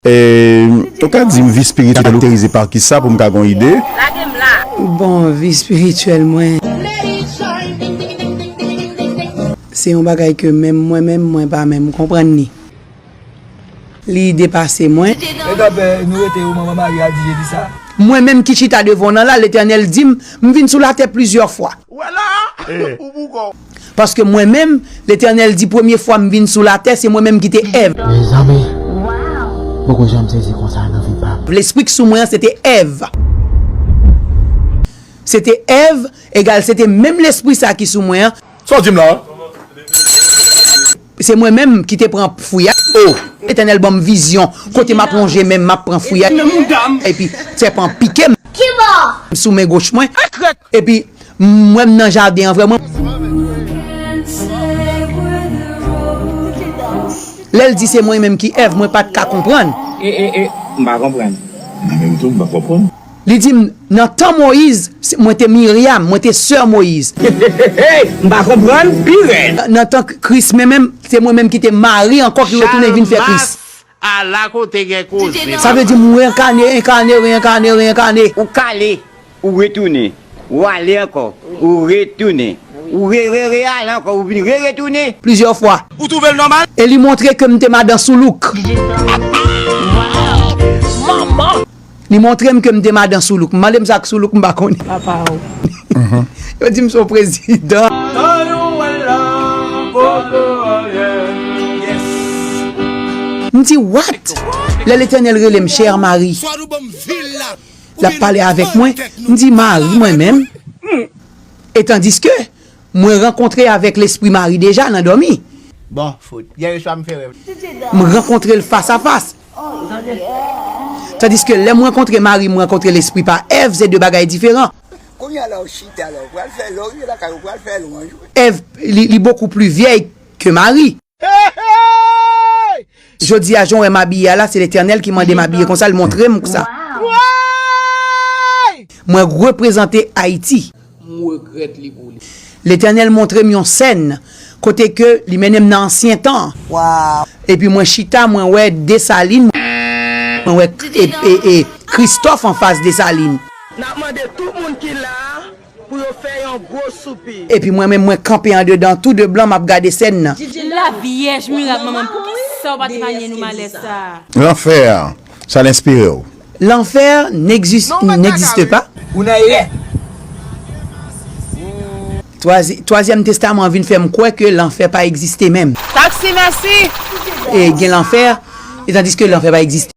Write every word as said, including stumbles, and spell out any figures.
E, ou ka di m vi espirityèl ou karakterize pa kisa pou m ka gen yon ide? Bon, vi espirityèl mwen, se yon bagay ke menm mwen menm, mwen pa menm konprann li. Li depase mwen. Egape, nou rete yo, manman Mari a di, je di sa. Mwen menm ki chita devan w nan la, Letènèl di m, m vin sou latè plizyè fwa. Ou wè la? Ou boukò. Paske mwen menm, Letènèl di, premye fwa m vin sou latè, se mwen menm ki te Èv. Mezanmi, m poko janm sezi konsa nan vi pa m. Lespri k sou mwen an, se te Èv. Se te Èv, egal, se te menm lespri sa ki sou mwen an. Sa w di m la? Se mwen menm ki te pran fwi a. Oh! Letènèl ban m vizyon. Kote m ap lonje men m, m ap pran fwi a. Epi sèpan pike m sou men goch mwen. Epi m wè m nan jaden an vrèman. Lè l di se mwen menm ki Èv, mwen pa t ka konprann. E, e, e, m pa konprann. Mwen menm tou, m pa konprann. Li di m, nan tan Moyiz, se- mwen te Miryam, mwen te sè Moyiz. M pa konprann, pi rèd. Nan tan Kris, men menm, se mwen menm ki te Mari ankò ki retounen vin fè Kris. Ala kote gen koze. Sa vle di m renkane, enkane, renkane, renkane. Ou kale, ou retounen. Ou ale ankò, ou retounen. Ou re, re, re ale ankò, ou vin re, retounen. Plizyè fwa. Ou twouve l nòmal? E li montre ke m te madan Soulouk. Li montre m ke m te madan Soulouk. M mande m sa k Soulouk, m pa konnen. Papa w. Yo di m se yon prezidan. M di, what? Lè Letènèl rele m, chè Mari. L ap pale avèk mwen. M di, Mari, mwen menm. E tandiske mwen rankontre avèk lespri Mari deja nan dòmi. Bon, fout. Yè swa m fè rèv. M rankontre l fas a fas. Tandiske lè m rankontre Mari, m rankontre lespri pa Èv, se de bagay diferan. Kounye a la, w chita la, w pral fè, lè w rive lakay ou, w pral fè lwanj, wi. Èv, li, li beaucoup plus vieille que Mari. Jodi a, jan w wè m abiye a la, se Letènèl ki mande m abiye konsa, l montre m sa. Mwen reprezante Ayiti. M regrèt li pou li. Letènèl montre m yon sèn kote ke li mennen m nan ansyen tan. Epi mwen chita, mwen wè Desalin, mwen wè e, e, e, Kristòf anfas Desalin. N ap mande tout moun ki la a pou yo fè yon gwo soupi. Epi mwen menm, mwen kanpe andedan tou de blan, m ap gade sèn nan. La Vyèj mirak, manman, poukisa w pa te manyen nou malè sa a? Lanfè a, sa l enspire w? Lanfè n'exis-, n'existe pas. Ou nan erè. Twazi-, Twazyèm Testaman an vin fè m kwè ke lanfè pa egziste menm. Taxi, mèsi! E gen lanfè, e tandiske lanfè pa egziste.